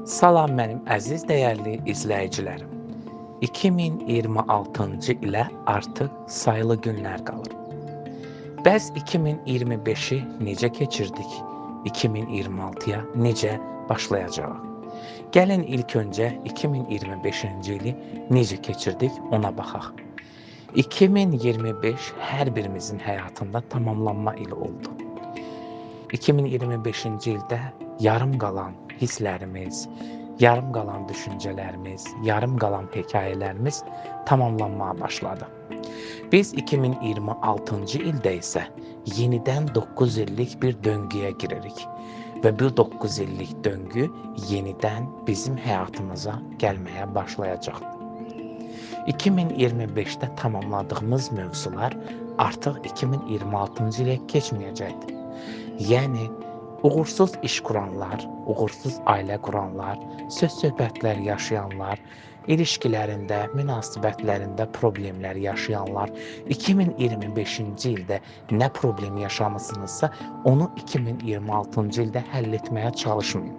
Salam mənim əziz dəyərli izləyicilərim. 2026-cı ilə artıq sayılı günlər qalır. Bəs 2025-i necə keçirdik? 2026-ya necə başlayacağıq? Gəlin ilk öncə 2025-ci ili necə keçirdik ona baxaq. 2025 hər birimizin həyatında tamamlanma ili oldu. 2025-ci ildə yarım qalan hisslərimiz, yarım qalan düşüncələrimiz, yarım qalan hekayələrimiz tamamlanmağa başladı. Biz 2026-cı ildə isə yenidən 9 illik bir döngüyə giririk və bu 9 illik döngü yenidən bizim həyatımıza gəlməyə başlayacaqdır. 2025-də tamamladığımız mövzular artıq 2026-cı ilə keçməyəcəkdir. Yəni uğursuz iş quranlar, uğursuz ailə quranlar, söz-söhbətlər yaşayanlar, ilişkilərində, münasibətlərində problemlər yaşayanlar, 2025-ci ildə nə problem yaşamısınızsa, onu 2026-cı ildə həll etməyə çalışmayın.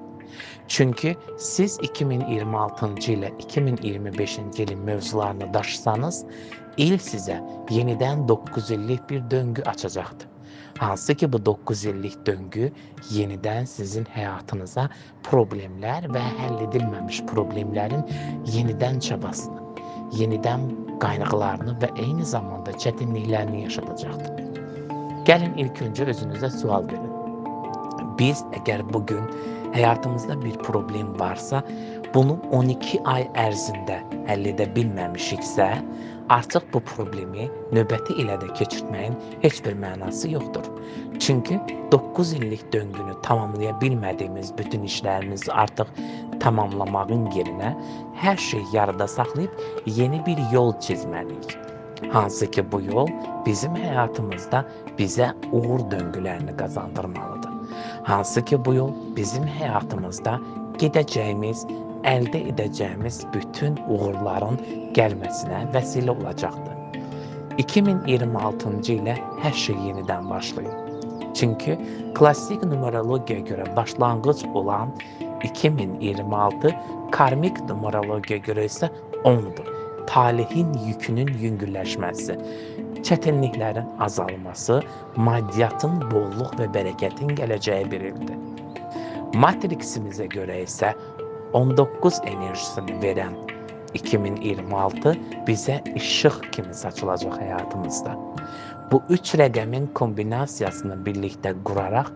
Çünki siz 2026-cı ilə 2025-ci ilin mövzularını daşısanız, il sizə yenidən 9 illik bir döngü açacaqdır. Hansı ki bu 9 illik döngü yenidən sizin həyatınıza problemlər və həll edilməmiş problemlərin yenidən çabasını, yenidən qayğılarını və eyni zamanda çətinliklərini yaşadacaqdır. Gəlin ilk öncə özünüzə sual verin. Biz əgər bugün həyatımızda bir problem varsa, bunu 12 ay ərzində həll edə bilməmişiksə, artıq bu problemi növbəti ilə də keçirtməyin heç bir mənası yoxdur. Çünki 9 illik döngünü tamamlaya bilmədiyimiz bütün işlərimizi artıq tamamlamağın yerinə hər şey yarıda saxlayıb yeni bir yol çizməliyik. Hansı ki bu yol bizim həyatımızda bizə uğur döngülərini qazandırmalıdır. Hansı ki bu yol bizim həyatımızda gedəcəyimiz, əldə edəcəyimiz bütün uğurların gəlməsinə vəsilə olacaqdır. 2026-cı ilə hər şey yenidən başlayır. Çünki klassik numerologiyaya görə başlanğıc olan 2026, karmik numerologiyaya görə isə 10-dur. Talihin yükünün yüngülləşməsi, çətinliklərin azalması, maddiyyatın bolluq və bərəkətin gələcəyi bir ildir. Matriksimizə görə isə 19 enerjisini verən 2026 bizə işıq kimi saçılacaq həyatımızda. Bu üç rəqəmin kombinasiyasını birlikdə quraraq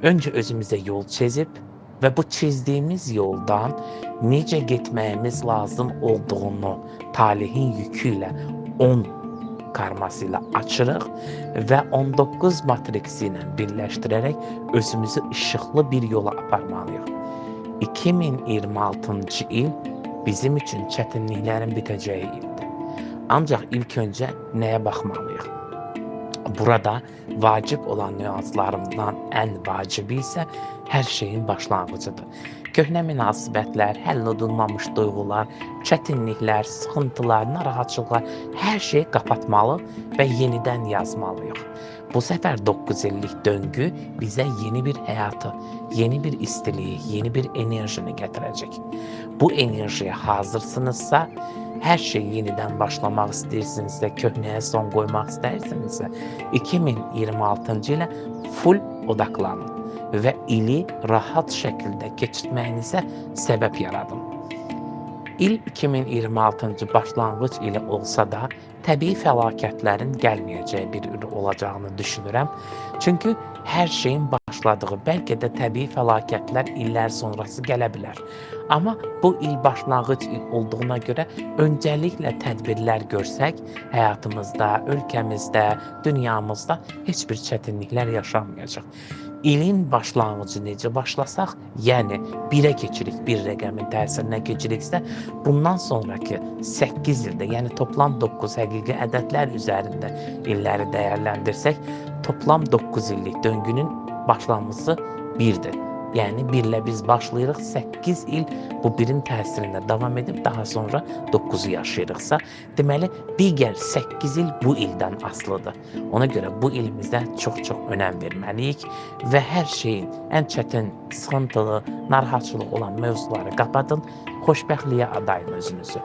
öncə özümüzə yol çizib və bu çizdiyimiz yoldan necə getməyimiz lazım olduğunu talihin yükü ilə 10 karması ilə açırıq və 19 matriksi ilə birləşdirərək özümüzü işıqlı bir yola aparmalıyıq. 2026-cı il bizim üçün çətinliklərin bitəcəyi ildir. Ancaq ilk öncə nəyə baxmalıyıq? Burada vacib olan nüanslarımdan ən vacibi isə hər şeyin başlanğıcıdır. Köhnə münasibətlər, həll olunmamış duyğular, çətinliklər, sıxıntılar, narahatçılıqlar, hər şeyi qapatmalı və yenidən yazmalıyıq. Bu səfər 9 illik döngü bizə yeni bir həyatı, yeni bir istiliyi, yeni bir enerjini gətirəcək. Bu enerjiyə hazırsınızsa, hər şey yenidən başlamaq istəyirsinizsə, köhnəyə son qoymaq istəyirsinizsə, 2026-cı ilə full odaqlanın və ili rahat şəkildə keçirtməyinizə səbəb yaradın. İl 2026-cı başlanğıc ili olsa da, təbii fəlakətlərin gəlməyəcəyi bir il olacağını düşünürəm. Çünki hər şeyin başladığı, bəlkə də təbii fəlakətlər illər sonrası gələ bilər. Amma bu il başlanğıc il olduğuna görə öncəliklə tədbirlər görsək, həyatımızda, ölkəmizdə, dünyamızda heç bir çətinliklər yaşanmayacaq. İlin başlanğıcı necə başlasaq, yəni 1-ə keçirik, bir rəqəmin təsirinə keçiriksə, bundan sonraki 8 ildə, yəni toplam 9 həqiqi ədədlər üzərində illəri dəyərləndirsək, toplam 9 illik döngünün başlanğıcı 1-dir. Yəni 1-lə biz başlayırıq, 8 il bu 1-in təsirində davam edib daha sonra 9-u yaşayırıqsa, deməli digər 8 il bu ildən asılıdır. Ona görə bu ilimizə çox-çox önəm verməliyik və hər şeyin ən çətin, sıxıntılı, narahatçılıq olan mövzuları qapadın, xoşbəxtliyə adayın özünüzü.